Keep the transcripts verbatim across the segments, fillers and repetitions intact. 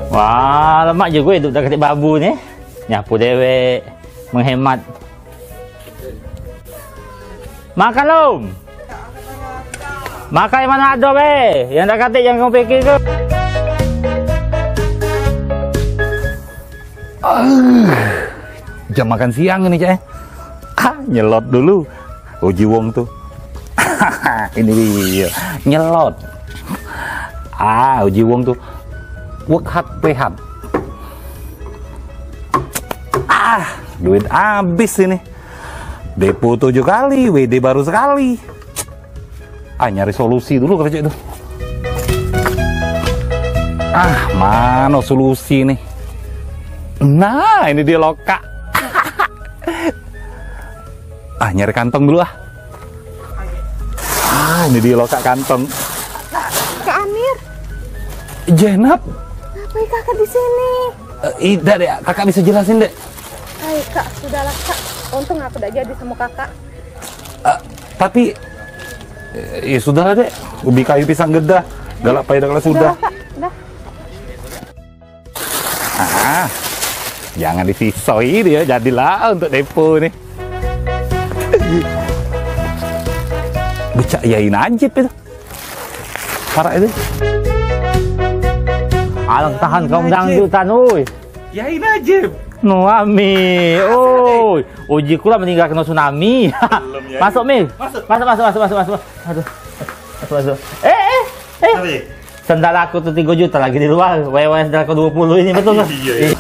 Wah, lemak jugo idup dak katek babu ni. Nyapu dewek, menghemat. Makan lom. Makan yang mano ado be. Yang dak katek jangan kamu pikir ke. Ah, jam makan siang ni, Cak, eh. Ah, nyelot dulu. Uji wong tu. Ini dia, nyelot. Ah, uji wong tu. Work hard, play hard. Ah, duit habis ini. Depo tujuh kali, W D baru sekali. Ah, nyari solusi dulu kerja itu. Ah, mano solusi nih? Nah, ini dia lokak. Ah, nyari kantong dulu ah. Ah, ini dia lokak kantong. Kak Amir. Jenab. Ngapain kakak di sini? Eh, idak, Dek. Kakak bisa jelasin, Dek? Hai, Kak. Sudahlah, Kak. Untung aku dak jadi sama kakak. Eh, tapi, eh, ya sudahlah, Dek. Ubi kayu pisang gedah. Galak payah dak galak sudah. Udah, Kak. Udah. Ah, jangan disisoi dia, jadilah untuk depo ni. Becak Yai Najib itu. Parak itu. Alang tahan kaum dangdutan, oi. Yai Najib. Nuami, oi. Uji kula meninggal kena tsunami. Belum, Yai. Masuk, Mil. Masuk. Masuk, masuk, masuk, masuk, masuk. Aduh. Masuk, masuk. Eh, eh, eh. Apa, Yai? Sendal aku tu tiga juta lagi di luar. W W sendal aku dua puluh ini, betul ke? Iya, iya.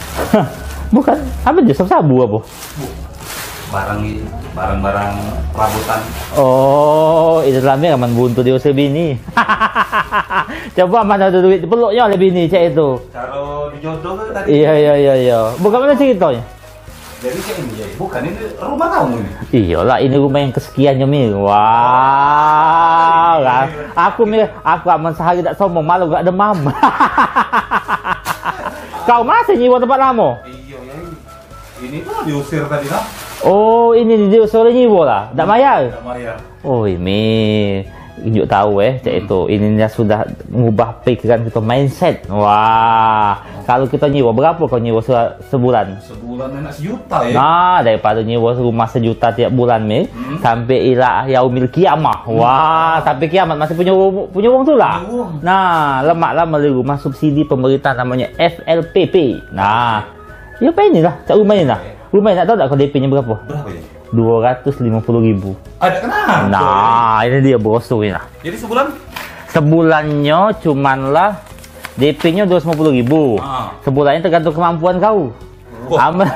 Bukan, apa dia, sabu-sabu apa? Barang ini, barang-barang perabotan. Oh, itu lame aman buntu diusir bini. Coba mana ada duit, dipeluknya oleh bini, cak itu. Cara dijodoh ke tadi? Iya, iya, iya, iya. Bukan mana ceritanya? Jadi kayak ini, jadi bukan ini rumah kamu ini. Iyalah, ini rumah yang kesekiannya, Mir. Wah, aku, Mir, aku aman sehari tak sombong, malu gak demam. Kau masih nyiwa tempat lama? Iya, ya. Ini tuh diusir tadi, nah. Oh, ini diusir oleh nyiwa lah. Tak mayar? Tak mayar. Oi, Mi, injuk tahu, eh, cak itu. Ini dia sudah ngubah pikiran kita, mindset. Wah, kalau kita nyiwa, berapa kau nyiwa se- sebulan? Sebulan enak sejuta, ya? Nah, daripada nyiwa rumah sejuta tiap bulan, Mi, sampai ila yaumil kiamah. Wah, sampai kiamat masih punya, punya uang tu lah. Punya uang. Nah, lemak lah beli rumah subsidi pemerintah namanya F L P P. Nah, ya apa inilah, cak rumah inilah. Rumah nak tahu tak kau D P-nya berapa? Berapa, ya? Dua ratus lima puluh ribu. Ada kenapa? Nah, ini dia brosur ni lah. Jadi sebulan? Sebulannya cumanlah D P-nya dua ratus lima puluh ribu. Ah. Sebulannya tergantung kemampuan kau. Wah. Aman.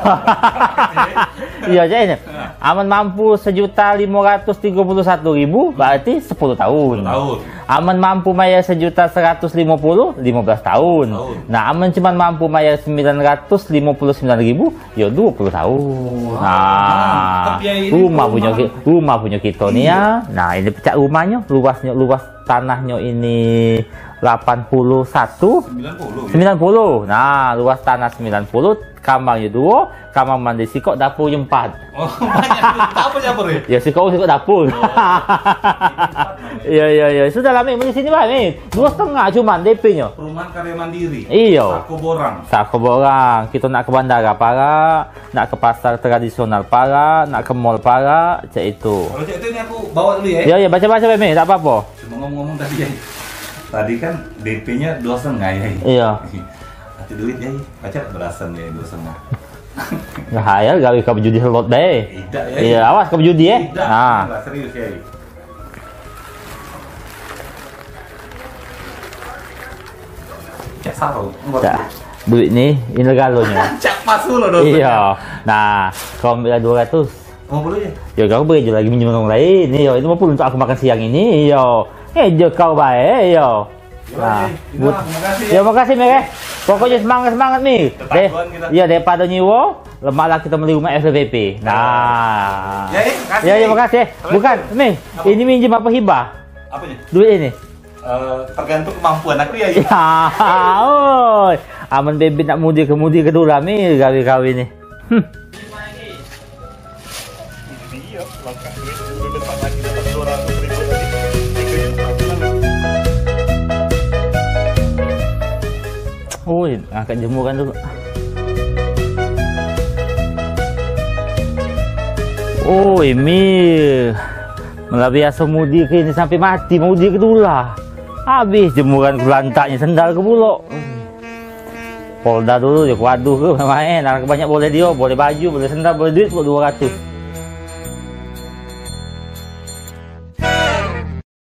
Iya, cak ini. Ah. Aman mampu sejuta lima ratus tiga puluh satu ribu, berarti sepuluh tahun. Sepuluh tahun. Aman mampu mayar sejuta seratus lima puluh, lima belas tahun. Tahun. Nah, aman cuman mampu mayar sembilan ratus lima puluh sembilan ribu, yo, dua puluh tahun. Wah, nah, tapi yang ini rumah punya rumah ki-, rumah punya kita ni, iya, ya. Nah, ini pecak rumahnya, luasnya, luas tanahnyo ini lapan puluh satu. Sembilan puluh, ya? Sembilan puluh. Nah, luas tanah sembilan puluh, kamarnyo duo, kamar mandi sikok, dapurnyo empat. Oh, banyak tu. Tak apa campur, ya? Ya, sikok, sikok dapur. Oh, empat namanya. Ya, ya, ya. Sudahlah, Mi, mending sini bae, Mi. Dua setengah cuman D P-nyo. Perumahan karya mandiri. Iyo. Sako Borang. Sako Borang. Kita nak ke bandara parak, nak ke pasar tradisional parak, nak ke mall parak, cak itu. Kalau cak itu, ini aku bawa dulu, ya? Ya, ya, baca-baca bae, Mi, tak apa-apa. Cuma ngomong-ngomong tadi, ya. Tadi kan D P-nya dua setengah, ya? Iya. Nanti duit, ya. Baca berasan, ya, dua setengah. Nah, ya, gawe kau bejudi slot bae. Tidak, ya. Iya, awas kau bejudi, ya. Tidak, nah. Serius, ya. Cak saro, enggak. Cak, duit ni, ini galonyo. Cak pas dulu dosanya. Iya. Nah, kau ambil dua ratus. Lima puluh je? Ya, kau beri je lagi minjem orang lain. Iyo, itu lima puluh untuk aku makan siang ini. Iyo. Eh, je kau bae, iyo. Yo, nah, eh, Ida, but-, makasih, ya. Ya, makasih, Mir, eh. Pokoknya semangat-semangat, Mir. Ketahuan kita. Iya, daripada nyiwa, lemaklah kita beli rumah F L P P. Nah. Ya, eh, makasih, ya, ya, Mir. Makasih. Bukan, Mir, apa? Ini minjem apa hibah? Apa ni? Duit ini. Eh, tergantung kemampuan aku, ya, ya. Ya, oi. Aman bebet nak mudi ke mudi ke dulu, Mir, gawe-gawe ni. Hmm. Ini dia, langkah duit, duit depan lagi dapat dua ratus ribu tadi. Tiga juta bulan. Oi, angkat jemuran dulu. Oi, Mi. Mula biaso mudik ini sampe mati, mudik ke tulah. Habis jemuran ku lantaknyo sendal ke pulok. Polda dulu dio, waduh ke main, anak banyak boleh dio, boleh baju, boleh sendal, boleh duit pulok duo ratus.